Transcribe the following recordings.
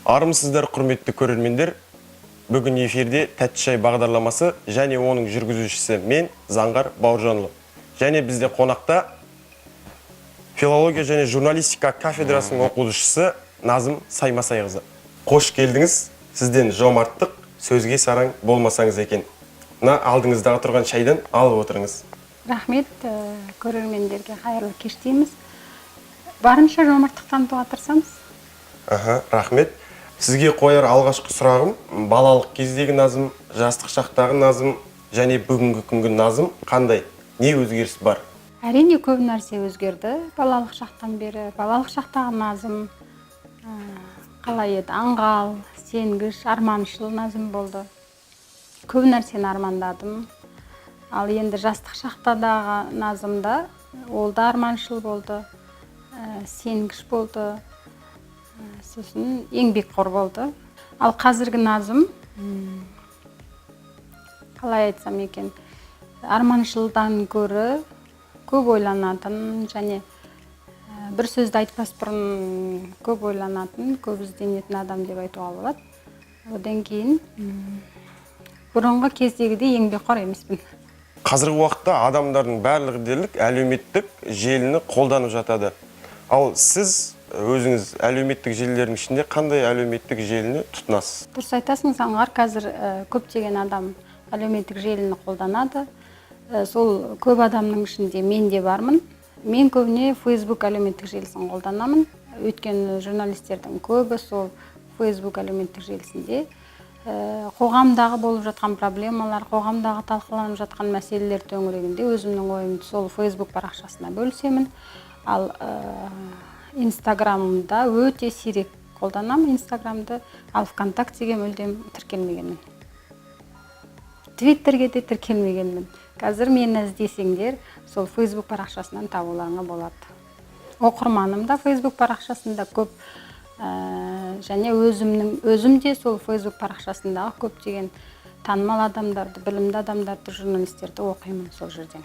Армысыздар, құрметті көрермендер! Бүгін эфирде «Тәтті шай» бағдарламасы және оның жүргізушісі мен, Заңғар Бауыржанұлы. Және бізде қонақта филология және журналистика кафедрасының оқытушысы Назым Саймасайқызы. Қош келдіңіз! Сізден жомарттық, сөзге сараң болмасаңыз екен. Мына алдыңыздағы тұрған шайдан алып отырыңыз. Рахмет. Көрермендерге қайырлы кеш дейміз. Барынша жомарттық танытуға тырысамыз. Аха, рахмет. Сізге қояр алғашқы сұрағым: балалық кездегі Назым, жастық шақтағы Назым және бүгінгі күнгі Назым қандай? Не өзгеріс бар? Әрине, көп нәрсе өзгерді балалық шақтан бері. Балалық шақтағы Назым қалай еді? Аңғал, сенгіш, арманшыл Назым болды. Көп нәрсені армандадым. Ал енді жастық шақтадағы Назымда, ол да арманшыл болды, сенгіш болды, сосын еңбекқор болды. Ал қазіргі Назым, қалай айтсам екен, арманшылдан гөрі көп ойланатын және бір сөзді айтпас бұрын көп ойланатын, көп ізденетін адам деп айтуға болады. Одан кейін бұрынғы кездегідей еңбекқор емеспін. Қазіргі уақытта адамдардың барлығы дерлік әлеуметтік желіні қолданып жатады. Ал сіз өзіңіз әлеуметтік желілердің ішінде қандай әлеуметтік желіні тұтынасыз? Дұрыс айтасың, Заңғар. Қазір көптеген адам әлеуметтік желіні қолданады. Сол көп адамның ішінде мен де бармын. Мен көбіне Фейсбук әлеуметтік желісін қолданамын, өйткені журналистердің көбі сол Фейсбук әлеуметтік желісінде. Қоғамдағы болып жатқан проблемалар, қоғамдағы талқыланып жатқан мәселелер төңірегінде өзімнің ойымды сол Фейсбук парақшасына бөлісемін. Ал Инстаграмда өте сирек қолданамын Инстаграмды. Ал ВКонтактеге мүлдем тіркелмегенмін, Твиттерге де тіркелмегенмін. Қазір мені іздесеңдер, сол Фейсбук парақшасынан табуларыңа болады. Оқырманым да Фейсбук парақшасында көп, және өзімнің өзім де сол Фейсбук парақшасындағы көптеген танымал адамдарды, білімді адамдарды, журналистерді оқимын сол жерден.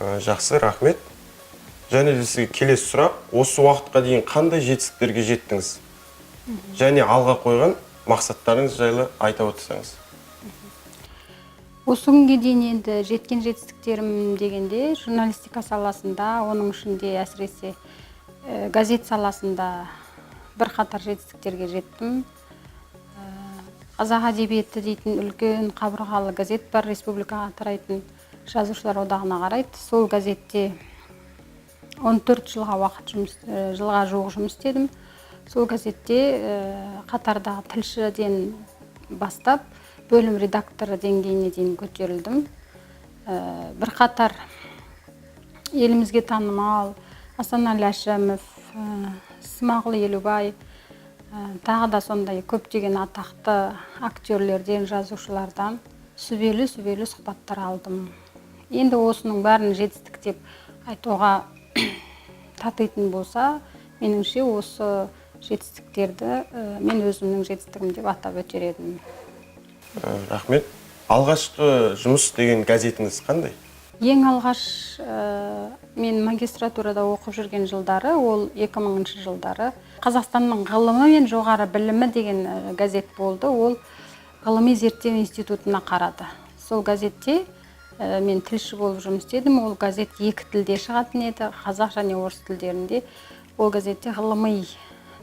Жақсы, рахмет. Және де сізге келесі сұрақ: осы уақытқа дейін қандай жетістіктерге жеттіңіз және алға қойған мақсаттарыңыз жайлы айта отырсаңыз. Осы күнге дейін енді жеткен жетістіктерім дегенде, журналистика саласында, оның ішінде әсіресе газет саласында бірқатар жетістіктерге жеттім. «Қазақ әдебиеті» дейтін үлкен қабырғалы газет бар, республикаға тарайтын, Жазушылар одағына қарайды. Сол газетте 14 жылға уақыт жұмыс, жылға жуық жұмыс істедім. Сол газетте қатардағы тілшіден бастап бөлім редакторы деңгейіне дейін көтерілдім. Бірқатар елімізге танымал Асанәлі Әшімов, Смағұл Елубай, тағы да сондай көптеген атақты актерлерден, жазушылардан сүбелі сүбелі сұхбаттар алдым. Енді осының бәрін жетістік деп айтуға татитын болса, меніңше, осы жетістіктерді мен өзімнің жетістігім деп атап өтер едім. Рахмет. Алғашқы жұмыс істеген газетіңіз қандай? Ең алғаш мен магистратурада оқып жүрген жылдары, ол 2000 жылдары, «Қазақстанның ғылымы мен жоғары білімі» деген газет болды. Ол ғылыми зерттеу институтына қарады. Сол газетте мен тілші болып жұмыс істедім. Ол газет екі тілде шығатын еді, қазақ және орыс тілдерінде. Ол газетте ғылыми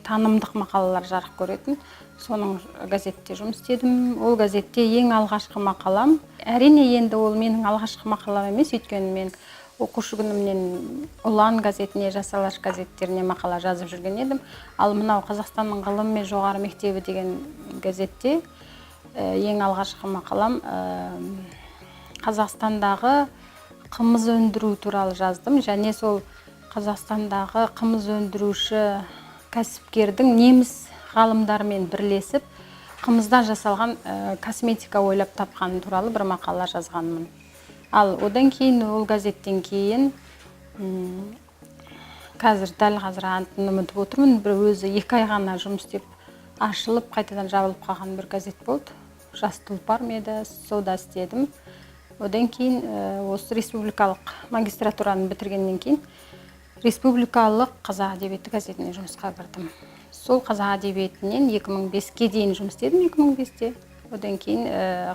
танымдық мақалалар жарық көретін. Соның газетте жұмыс істедім. Ол газетте ең алғашқы мақалам, әрине, енді ол менің алғашқы мақалам емес, өйткені мен оқушы күнімнен «Ұлан» газетіне, «Жас Алаш» газеттеріне мақала жазып жүрген едім. Ал мынау «Қазақстанның ғылымы мен жоғары мектебі» деген газетте ең алғашқы мақалам Қазақстандағы қымыз өндіру туралы жаздым және сол Қазақстандағы қымыз өндіруші кәсіпкердің неміс ғалымдарымен бірлесіп қымыздан жасалған косметика ойлап тапқаны туралы бір мақала жазғанмын. Ал одан кейін, ол газеттен кейін, қазір дәл қазір атын ұмытып отырмын, бір өзі 2 ай ғана жұмыс істеп, ашылып, қайтадан жабылып қалған бір газет болды, «Жас тұлпар» ма еді, сода істедім. Одан кейін осы республикалық магистратураны бітіргеннен кейін Республикалық «Қазақ әдебиеті» газетіне жұмысқа кірдім. Сол «Қазақ әдебиетінен» 2005-ке дейін жұмыс істедім. 2005-те, одан кейін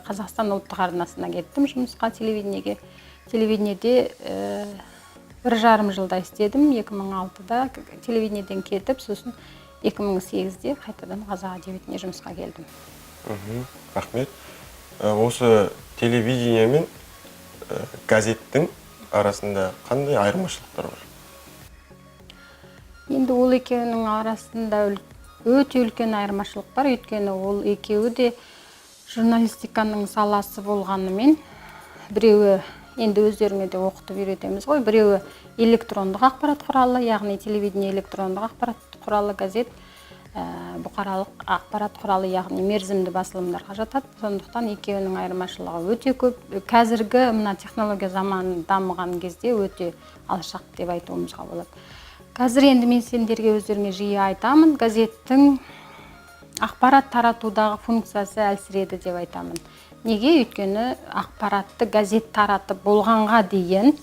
Қазақстан ұлттық арнасына кеттім жұмысқа, телевидениеге. Телевидениеде 1,5 жылдай істедім. 2006-да телевидениеден кетіп, сосын 2008-де қайтадан «Қазақ әдебиетіне» жұмысқа келдім. Рахмет. Осы телевидение мен газеттің арасында қандай айырмашылықтар бар? Енді ол екеуінің арасында өте үлкен айырмашылық бар, өйткені ол екеуі де журналистиканың саласы болғанымен, біреуі, енді өздеріңе де оқытып үйретеміз ғой, біреуі электрондық ақпарат құралы, яғни телевидение электрондық ақпарат құралы, газет бұқаралық ақпарат құралы, яғни мерзімді басылымдарға жатады. Сондықтан екеуінің айырмашылығы өте көп. Қазіргі мына технология заманы дамыған кезде өте алшақ деп айтуымызға болады. Қазір енді мен сендерге, өздеріңе жиі айтамын, газеттің ақпарат таратудағы функциясы әлсіреді деп айтамын. Неге? Өйткені ақпаратты газет таратып болғанға дейін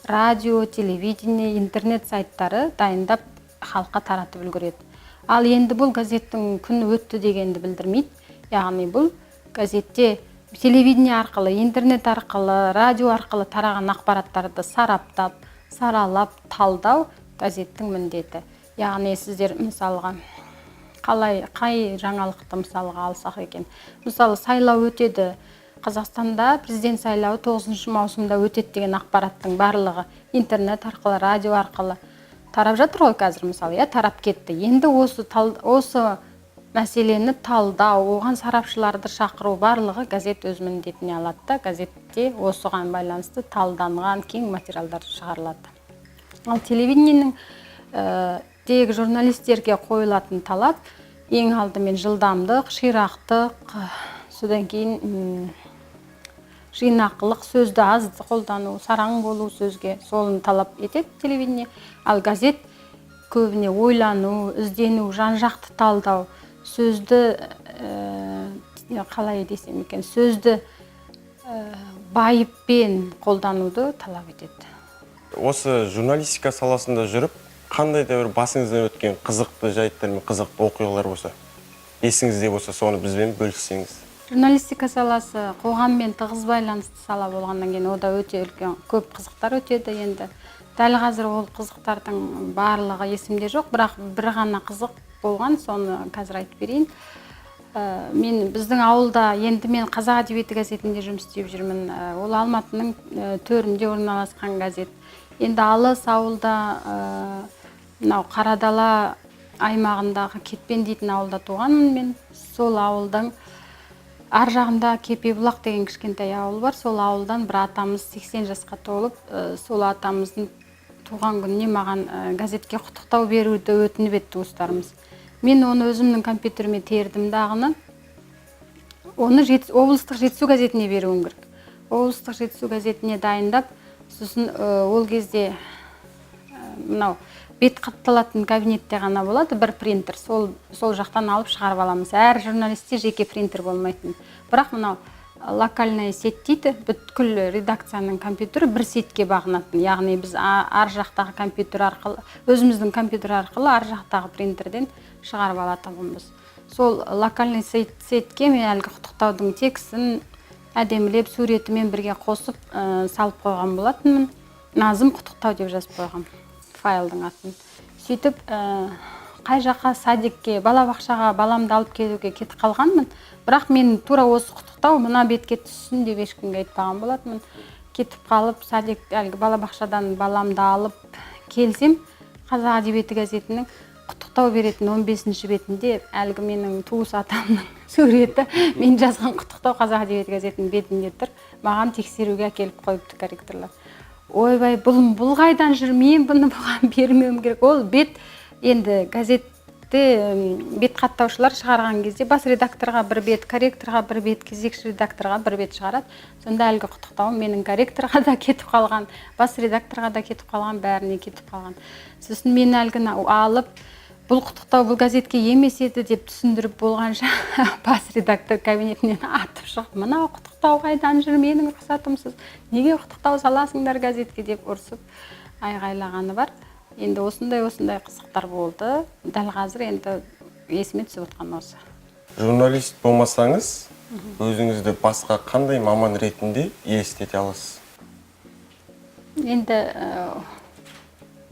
радио, телевидение, интернет сайттары дайындап, халыққа таратып үлгереді. Ал енді бұл газеттің күні өтті дегенді білдірмейді. Яғни бұл газетте телевидение арқылы, интернет арқылы, радио арқылы тараған ақпараттарды сараптап, саралап, талдау газеттің міндеті. Яғни сіздер, мысалға, қалай, қай жаңалықты мысалға алсақ екен? Мысалы, сайлау өтеді Қазақстанда, президент сайлауы 9 маусымда өтеді деген ақпараттың барлығы интернет арқылы, радио арқылы тарап жатыр ғой қазір, мысалы, иә, тарап кетті. Енді осы мәселені талдау, оған сарапшыларды шақыру, барлығы газет өз міндетіне алады да, газетте осыған байланысты талданған кең материалдар шығарылады. Ал телевидениенің тегі журналистерге қойылатын талап ең алдымен жылдамдық, ширақтық, содан кейін жинақылық, сөзді аз қолдану, сараң болу сөзге, соны талап етеді телевидение. Ал газет көбіне ойлану, іздену, жан жақты талдау, сөзді қалай десем екен, сөзді байыппен қолдануды талап етеді. Осы журналистика саласында жүріп, қандай да бір басыңыздан өткен қызықты жайттар мен қызықты оқиғалар болса, есіңізде болса, соны бізбен бөліссеңіз. Журналистика саласы қоғаммен тығыз байланысты сала болғаннан кейін, ода өте үлкен көп қызықтар өтеді. Енді дәл қазір ол қызықтардың барлығы есімде жоқ, бірақ бір ғана қызық болған, соны қазір айтып берейін. Мен біздің ауылда, енді мен «Қазақ әдебиеті» газетінде жұмыс істеп жүрмін. Ол Алматының төрінде орналасқан газет. Енді алыс ауылда, мынау Қарадала аймағындағы Кетпен дейтін ауылда туғанмын мен. Сол ауылдың ар жағында Кепебұлақ деген кішкентай ауыл бар. Сол ауылдан бір атамыз 80 жасқа толып, сол атамыздың туған күніне маған газетке құттықтау беруді өтініп еді туыстарымыз. Мен оны өзімнің компьютеріме тердім дағыны, оны облыстық «Жетісу» газетіне беруім керек. Облыстық «Жетісу» газетіне дайындап, сосын ол кезде мынау бет қатталатын кабинетте ғана болады бір принтер, сол жақтан алып шығарып аламыз. Әр журналистте жеке принтер болмайтын, бірақ мынау локальная сеть дейді, бүткіл редакцияның компьютері бір сетьке бағынатын. Яғни біз ар жақтағы компьютер арқылы, өзіміздің компьютер арқылы ар жақтағы принтерден шығарып алатұғынбыз. Сол локальный сетьке мен әлгі құттықтаудың текстін әдемілеп, суретімен бірге қосып салып қойған болатынмын. «Назым құттықтау» деп жазып қойғам файлдың атын. Сөйтіп қай жаққа, садикке, балабақшаға баламды алып келуге кетіп қалғанмын. Бірақ мен тура осы құттықтау мына бетке түссін деп ешкімге айтпаған болатынмын. Кетіп қалып, садик, әлгі балабақшадан баламды алып келсем, «Қазақ әдебиеті» газетінің құттықтау беретін 15 бетінде әлгі менің туыс атамның суреті, мен жазған құттықтау «Қазақ әдебиеті» газетінің бетінде тұр. Маған тексеруге әкеліп қойыпты корректорлар. Ойбай, бұл қайдан жүр? Мен бұны бұған бермеуім керек. Ол бет енді газетте бет қаттаушылар шығарған кезде бас редакторға бір бет, корректорға бір бет, кезекші редакторға бір бет шығарады. Сонда әлгі құттықтауым менің корректорға да кетіп қалған, бас редакторға да кетіп қалған, бәріне кетіп қалған. Сосын мен әлгіні алып, бұл құттықтау бұл газетке емес еді деп түсіндіріп болғанша, бас редактор кабинетінен атып шығып, мынау құттықтау қайдан жүр, менің рұқсатымсыз неге құттықтау саласыңдар газетке деп ұрсып айғайлағаны бар. Енді осындай осындай қызықтар болды. Дәл қазір енді есіме түсіп отқан осы. Журналист болмасаңыз, өзіңізді басқа қандай маман ретінде елестете аласыз? Енді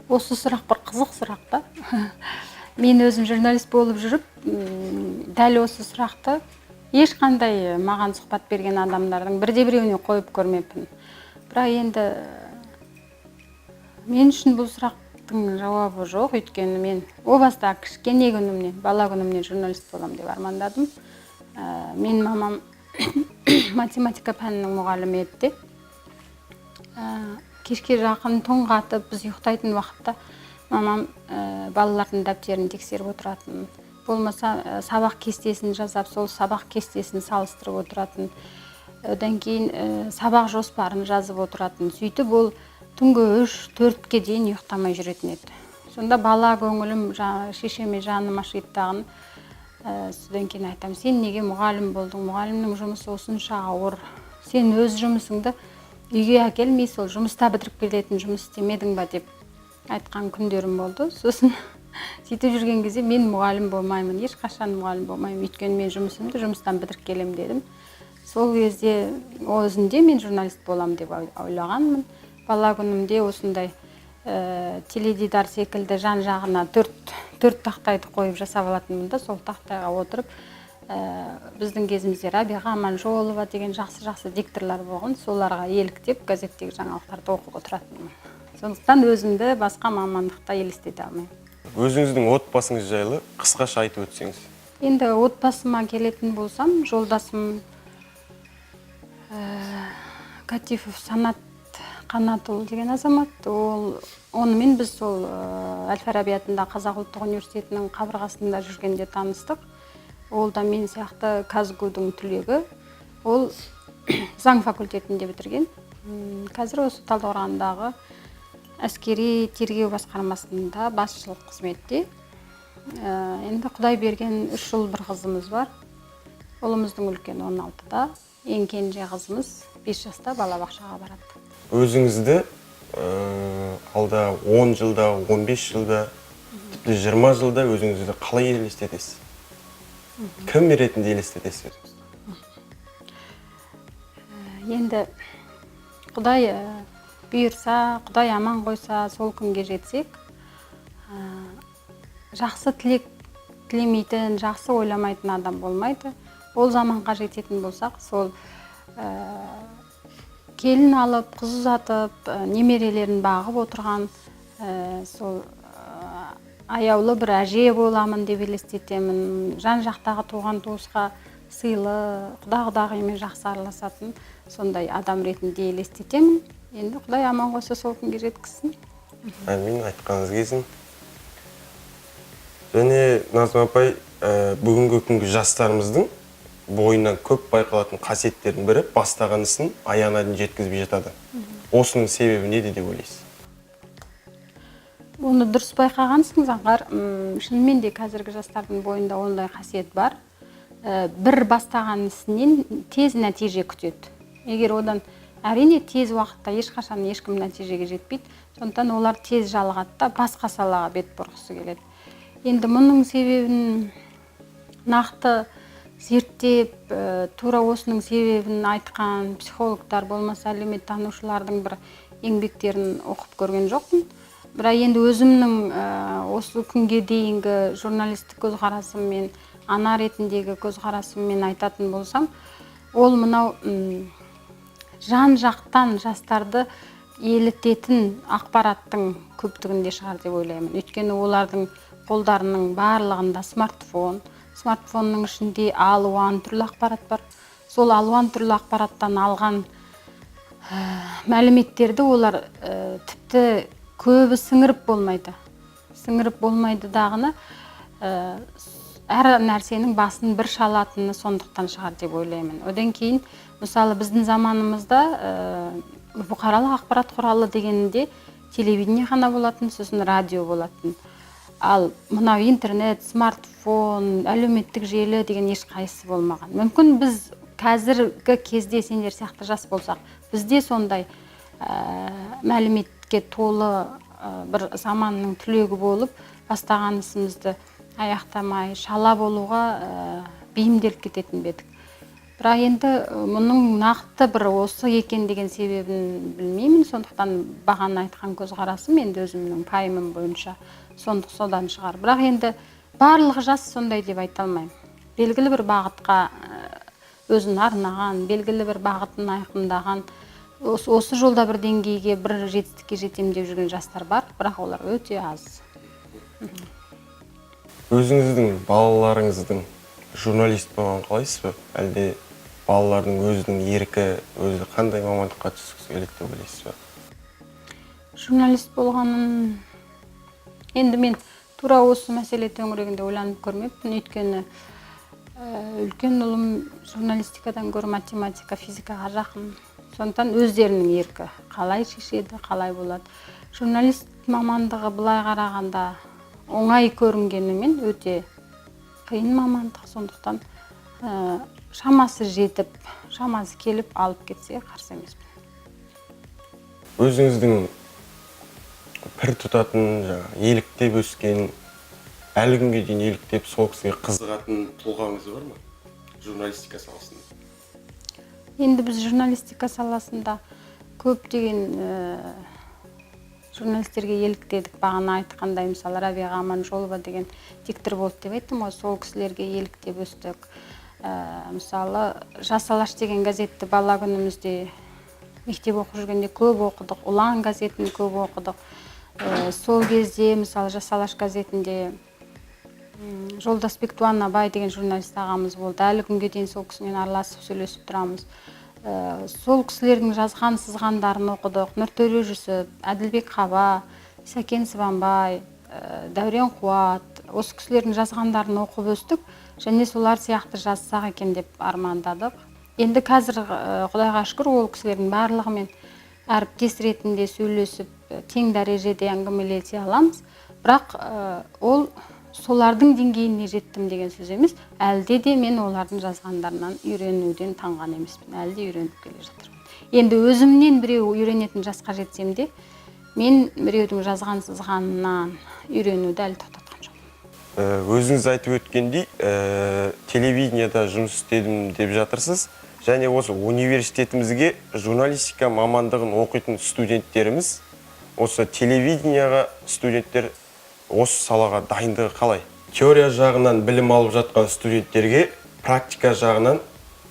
осы сұрақ бір қызық сұрақ та. Мен өзім журналист болып жүріп, дәл осы сұрақты ешқандай маған сұхбат берген адамдардың бірде біреуіне қойып көрмеппін. Бірақ енді мен үшін бұл сұрақтың жауабы жоқ, өйткені мен о баста кішкене күнімнен, бала күнімнен журналист боламын деп армандадым. Мен мамам математика пәнінің мұғалімі еді де. Кешке жақын түн қатып, біз ұйықтайтын уақытта мамам балалардың дәптерін тексеріп отыратын, болмаса сабақ кестесін жасап, сол сабақ кестесін салыстырып отыратын, одан кейін сабақ жоспарын жазып отыратын. Сөйтіп ол түнгі 3-4-ке дейін ұйықтамай жүретін еді. Сонда бала көңілім шешеме жаным ашиды дағыны. Содан кейін айтамын: «Сен неге мұғалім болдың? Мұғалімнің жұмысы осынша ауыр. Сен өз жұмысыңды үйге әкелмей, сол жұмыста бітіріп келетін жұмыс істемедің ба?» деп айтқан күндерім болды. Сосын сөйтіп жүрген кезде: «Мен мұғалім болмаймын, ешқашан мұғалім болмаймын, өйткені мен жұмысымды жұмыстан бітіріп келемін», – дедім. Сол кезде өзінде мен журналист боламын деп ойлағанмын. Бала күнімде осындай теледидар секілді жан жағына төрт төрт тақтайды қойып жасап алатынмын да, сол тақтайға отырып, біздің кезімізде Рабиға Аманжолова деген жақсы жақсы дикторлар болған, соларға еліктеп, газеттегі жаңалықтарды оқып отыратынмын. Сондықтан өзімді басқа мамандықта елестете алмаймын. Өзіңіздің отбасыңыз жайлы қысқаша айтып өтсеңіз. Енді отбасыма келетін болсам, жолдасым Катифов Санат Қанатұлы деген азамат. Ол онымен біз сол әл Фараби атындағы Қазақ ұлттық университетінің қабырғасында жүргенде таныстық. Ол да мен сияқты КазГУ-дың түлегі, ол заң факультетінде бітірген. Қазір осы Талдықорғандағы әскери тергеу басқармасында басшылық қызметте. Енді Құдай берген үш ұл, бір қызымыз бар. Ұлымыздың үлкені 16-да, ең кенже қызымыз 5 жаста, балабақшаға барады. Өзіңізді алда 10 жылда, 15 жылда, тіпті 20 жылда өзіңізді қалай елестетесіз? Кім ретінде елестетесіз өзіңізді? Енді Құдай бұйырса, Құдай аман қойса, сол күнге жетсек, жақсы тілек тілемейтін, жақсы ойламайтын адам болмайды. Ол заманға жететін болсақ, сол келін алып, қыз ұзатып, немерелерін бағып отырған, сол аяулы бір әже боламын деп елестетемін. Жан жақтағы туған туысқа сыйлы, құда құдағимен жақсы араласатын сондай адам ретінде елестетемін. Енді Құдай аман қойса, сол күнге жеткізсін. Әмин, айтқаныңыз келсін. Және, Назым апай, бүгінгі күнгі жастарымыздың бойынан көп байқалатын қасиеттердің бірі – бастаған ісін аяғына дейін жеткізбей жатады. Осының себебі неде деп ойлайсыз? Оны дұрыс байқағансың, Заңғар. Шынымен де қазіргі жастардың бойында ондай қасиет бар. Бір бастаған ісінен тез нәтиже күтеді. Егер одан, әрине, тез уақытта ешқашан ешкім нәтижеге жетпейді, сондықтан олар тез жалығады да, басқа салаға бет бұрғысы келеді. Енді мұның себебін нақты зерттеп, тура осының себебін айтқан психологтар болмаса әлеуметтанушылардың бір еңбектерін оқып көрген жоқпын. Бірақ енді өзімнің осы күнге дейінгі журналистік көзқарасыммен, ана ретіндегі көзқарасыммен айтатын болсам, ол мынау жан жақтан жастарды елітетін ақпараттың көптігінде шығар деп ойлаймын. Өйткені олардың қолдарының барлығында смартфон, смартфонның ішінде алуан түрлі ақпарат бар. Сол алуан түрлі ақпараттан алған мәліметтерді олар тіпті көбі сіңіріп болмайды, сіңіріп болмайды дағыны, әр нәрсенің басын бір шалатыны сондықтан шығар деп ойлаймын. Одан кейін, мысалы, біздің заманымызда бұқаралық ақпарат құралы дегенде телевидение ғана болатын, сосын радио болатын. Ал мынау интернет, смартфон, әлеуметтік желі деген ешқайсысы болмаған. Мүмкін, біз қазіргі кезде сендер сияқты жас болсақ, бізде сондай мәліметке толы бір заманның түлегі болып, бастаған ісімізді аяқтамай шала болуға бейімделіп кететін бе едік. Бірақ енді мұның нақты бір осы екен деген себебін білмеймін. Сондықтан бағана айтқан көзқарасым енді өзімнің пайымым бойынша содан шығар. Бірақ енді барлық жас сондай деп айта алмаймын. Белгілі бір бағытқа өзін арнаған, белгілі бір бағытын айқындаған, осы жолда бір деңгейге, бір жетістікке жетемін деп жүрген жастар бар, бірақ олар өте аз. Өзіңіздің балаларыңыздың журналист болғанын қалайсыз ба, әлде балалардың өзінің еркі, өзі қандай мамандыққа түскісі келеді деп ойлайсыз ба? Журналист болғанын енді мен тура осы мәселе төңірегінде ойланып көрмеппін. Өйткені үлкен ұлым журналистикадан гөрі математика, физикаға жақын. Сондықтан өздерінің еркі, қалай шешеді, қалай болады. Журналист мамандығы былай қарағанда оңай көрінгенімен, өте қиын мамандық. Сондықтан шамасы жетіп, шамасы келіп алып кетсе, қарсы емеспін. Өзіңіздің пір тұтатын, жаңағы еліктеп өскен, әлі күнге дейін еліктеп, сол кісіге қызығатын тұлғаңыз бар ма журналистика саласында? Енді біз журналистика саласында көптеген журналистерге еліктедік. Бағана айтқандай, мысалы, Рабиға Аманжолова деген диктор болды деп айттым ғой, сол кісілерге еліктеп өстік. Мысалы, «Жас Алаш» деген газетті бала күнімізде, мектеп оқып жүргенде көп оқыдық, «Ұлан» газетін көп оқыдық. Сол кезде, мысалы, «Жас Алаш» газетінде Жолдасбек Туанабай деген журналист ағамыз болды. Әлі күнге дейін сол кісімен араласып, сөйлесіп тұрамыз. Сол кісілердің жазған, сызғандарын оқыдық. Нұртөре Жүсіп, Әділбек Қаба, Сәкен Сыбанбай, Дәурен Қуат, осы кісілердің жазғандарын оқып өстік және солар сияқты жазсақ екен деп армандадық. Енді қазір, құдайға шүкір, ол кісілердің барлығымен әріптес ретінде сөйлесіп, тең дәрежеде әңгімелесе аламыз. Бірақ ол солардың деңгейіне жеттім деген сөз емес. Әлде де мен олардың жазғандарынан үйренуден танған емеспін, әлі де үйреніп келе жатырмын. Енді өзімнен біреу үйренетін жасқа жетсем де, мен біреудің жазған, сызғанынан үйренуді әлі тоқтатқан жоқпын. Өзіңіз айтып өткендей, телевидениеда жұмыс істедім деп жатырсыз және осы университетімізге журналистика мамандығын оқитын студенттеріміз, осы телевиденияға студенттер осы салаға дайындығы қалай? Теория жағынан білім алып жатқан студенттерге практика жағынан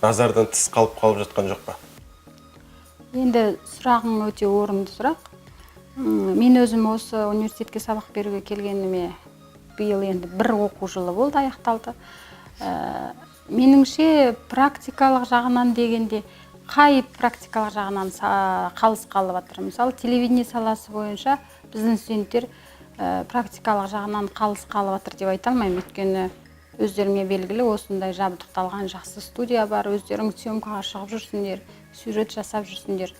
назардан тыс қалып қалып жатқан жоқ па? Енді сұрағың өте орынды сұрақ. Мен өзім осы университетке сабақ беруге келгеніме биыл енді бір оқу жылы болды, аяқталды. Меніңше, практикалық жағынан дегенде, қай практикалық жағынан қалыс қалып жатыр? Мысалы, телевидение саласы бойынша біздің студенттер практикалық жағынан қалыс қалып жатыр деп айта алмаймын. Өйткені өздеріңе белгілі, осындай жабдықталған жақсы студия бар, өздерің съемкаға шығып жүрсіңдер, сюжет жасап жүрсіңдер.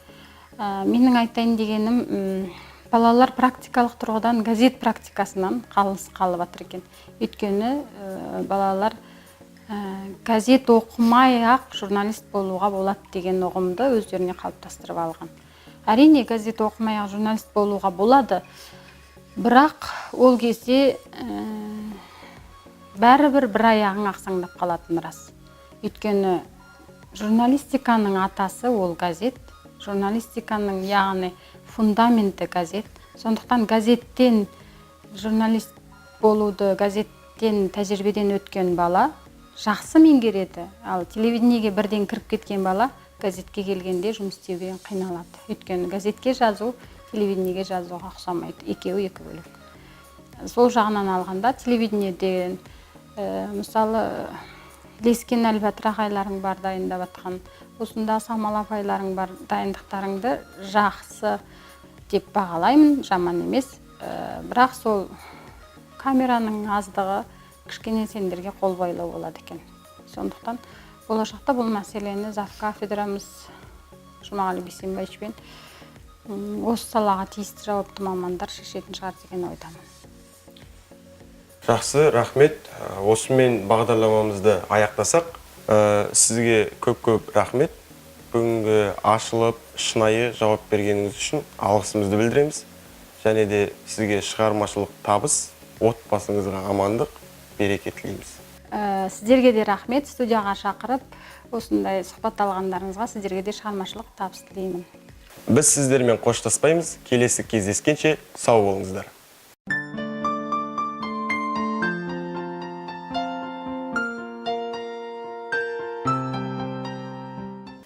Менің айтайын дегенім, балалар практикалық тұрғыдан газет практикасынан қалыс қалып жатыр екен. Өйткені балалар газет оқымай ақ журналист болуға болады деген ұғымды өздеріне қалыптастырып алған. Әрине, газет оқымай ақ журналист болуға болады, бірақ ол кезде бәрібір бір аяғың ақсаңдап қалатыны рас. Өйткені журналистиканың атасы ол газет, журналистиканың, яғни, фундаменті газет. Сондықтан газеттен журналист болуды, газеттен тәжірибеден өткен бала жақсы меңгереді. Ал телевидениеге бірден кіріп кеткен бала газетке келгенде жұмыс істеуге қиналады. Өйткені газетке жазу телевидениеге жазуға ұқсамайды, екеуі екі бөлек. Сол жағынан алғанда, телевидениеден мысалы, Лескен Әлбатыр ағайларың бар дайындап жатқан, осында Самал апайларың бар, дайындықтарыңды жақсы деп бағалаймын, жаман емес. Бірақ сол камераның аздығы кішкене сендерге қолбайлау болады екен. Сондықтан болашақта бұл мәселені зав кафедрамыз Жұмағали Бейсенбаевичпен осы салаға тиісті жауапты мамандар шешетін шығар деген ойдамын. Жақсы, рахмет. Осымен бағдарламамызды аяқтасақ. Сізге көп көп рахмет. Бүгінгі ашылып, шынайы жауап бергеніңіз үшін алғысымызды білдіреміз. Және де сізге шығармашылық табыс, отбасыңызға амандық, береке тілейміз. Сіздерге де рахмет, студияға шақырып, осындай сұхбат алғандарыңызға. Сіздерге де шығармашылық табыс тілеймін. Біз сіздермен қоштаспаймыз. Келесі кездескенше сау болыңыздар.